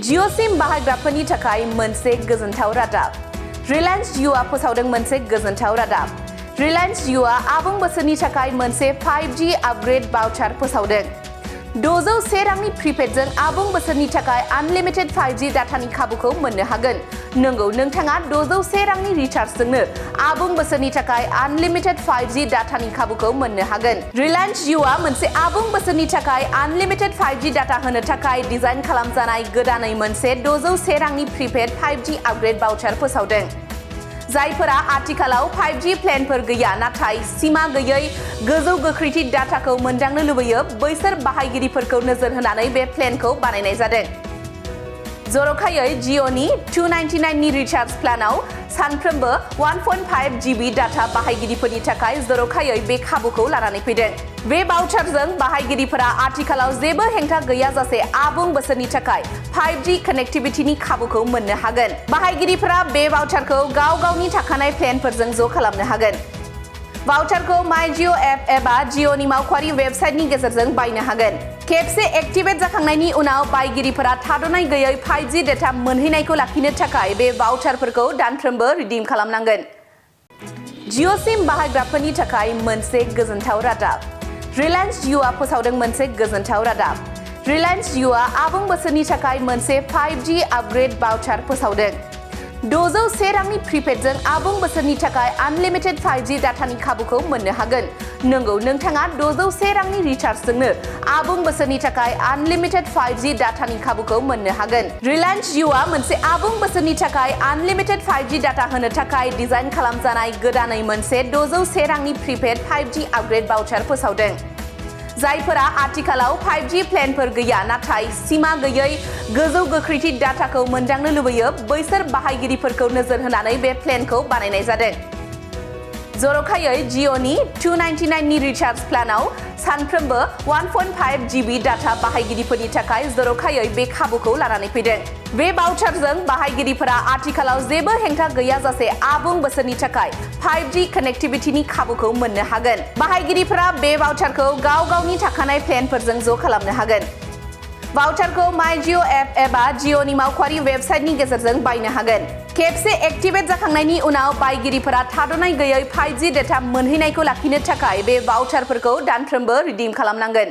जिअ सिम बाहायग्राफोरनि थाखाय मोनसे गोजोनथाव रादाब। रिलायंस जिअ'आ फोसावदों मोनसे गोजोनथाव रादाब। रिलायंस जिअ'आ आबुं बोसोरनि थाखाय मोनसे 5G आपग्रेड भाउचार फोसावदों। 601 रांनि प्रिपेडजों आबुं बोसोरनि थाखाय आनलिमिटेड 5G डाटानि खाबुखौ मोननो हागोन। नंगौ, नोंथाङा 601 रांनि रिचार्जजोंनो आबुं बोसोरनि थाखाय आनलिमिटेड 5G डाटानि खाबुखौ मोननो हागोन। रिलायंस जिअ'आ मोनसे आबुं बोसोरनि थाखाय आनलिमिटेड 5G डाटा होनो थाखाय डिजाइन खालामजानाय गोदानै मोनसे 601 रांनि प्रिपेड 5G आपग्रेड भाउचार फोसावदों। जायफोरा आथिखालाव 5G प्लेनफोर गैया नाथाय सिमा गैयै गोजौ गोख्रैथि डाटाखौ मोनदांनो लुबैयो, बैसोर बाहायगिरिफोरखौ नोजोर होनानै बे प्लेनखौ बानायनाय जादों। जर'खायै जिअ'नि 299 नि रिचार्ज प्लानाव सानफ्रोमबो 1.5 GB डाटा बाहायगिरिफोरनि थाखाय जर'खायै बे खाबुखौ लानानै फैदों। बे भाउचारजों बाहायगिरिफोरा आथिखालाव जेबो हेंथा गैयाजासे आबुं बोसोरनि थाखाय 5G कानेक्टिभिटिनि खाबुखौ मोननो हागोन। बाहायगिरिफोरा बे भाउचारखौ गाव-गावनि थाखानाय प्लेनफोरजों ज' खालामनो हागोन। भाउचारखौ माय जिअ' एप एबा जिअ'नि मावख'आरि वेबसाइटनि गेजेरजों बायनो हागोन। खेबसे एक्टिभेट जाखांनायनि उनाव बायगिरिफोरा थाद'नाय गैयै 5G डाटा मोनहैनायखौ लाखिनो थाखाय बे भाउचारफोरखौ दानफ्रोमबो रिडिम खालामनांगोन। जिअ सिम बाहायग्राफोरनि थाखाय मोनसे गोजोनथाव रादाब। रिलायंस जिअ'आ फोसावदों मोनसे गोजोनथाव रादाब। रिलायंस जिअ'आ आबुं बोसोरनि थाखाय मोनसे 5G आपग्रेड भाउचार फोसावदों। 601 रांनि प्रिपेडजों आबुं बोसोरनि थाखाय आनलिमिटेड 5G डाटानि खाबुखौ मोननो हागोन। नंगौ, नोंथाङा 601 रांनि रिचार्जजोंनो आबुं बोसोरनि थाखाय आनलिमिटेड 5G डाटानि खाबुखौ मोननो हागोन। रिलायंस जिअ'आ मोनसे आबुं बोसोरनि थाखाय आनलिमिटेड 5G डाटा होनो थाखाय डिजाइन खालामजानाय गोदानै मोनसे 601 रांनि प्रिपेड 5G आपग्रेड भाउचार फोसावदों। जायफोरा आथिखालाव 5G प्लेनफोर गैया नाथाय सिमा गैयै गोजौ गोख्रैथि डाटाखौ मोनदांनो लुबैयो, बैसोर बाहायगिरिफोरखौ नोजोर होनानै बे प्लेनखौ बानायनाय जादों। जर'खायै जिअ'नि 299 नि रिचार्ज प्लानाव सानफ्रोमबो 1.5 GB डाटा बाहायगिरिफोरनि थाखाय जर'खायै बे खाबुखौ लानानै फैदों। बे भाउचारजों बाहायगिरिफोरा आथिखालाव जेबो हेंथा गैयाजासे आबुं बोसोरनि थाखाय 5G कानेक्टिभिटिनि खाबुखौ मोननो हागोन। बाहायगिरिफोरा बे भाउचारखौ गाव-गावनि थाखानाय प्लेनफोरजों ज' खालामनो हागोन। भाउचारखौ माय जिअ' एप एबा जिअ'नि मावख'आरि वेबसाइटनि गेजेरजों बायनो हागोन। खेबसे एक्टिभेट जाखांनायनि उनाव बायगिरिफोरा थाद'नाय गैयै 5G डाटा मोनहैनायखौ लाखिनो थाखाय बे भाउचारफोरखौ दानफ्रोमबो रिडिम खालामनांगोन।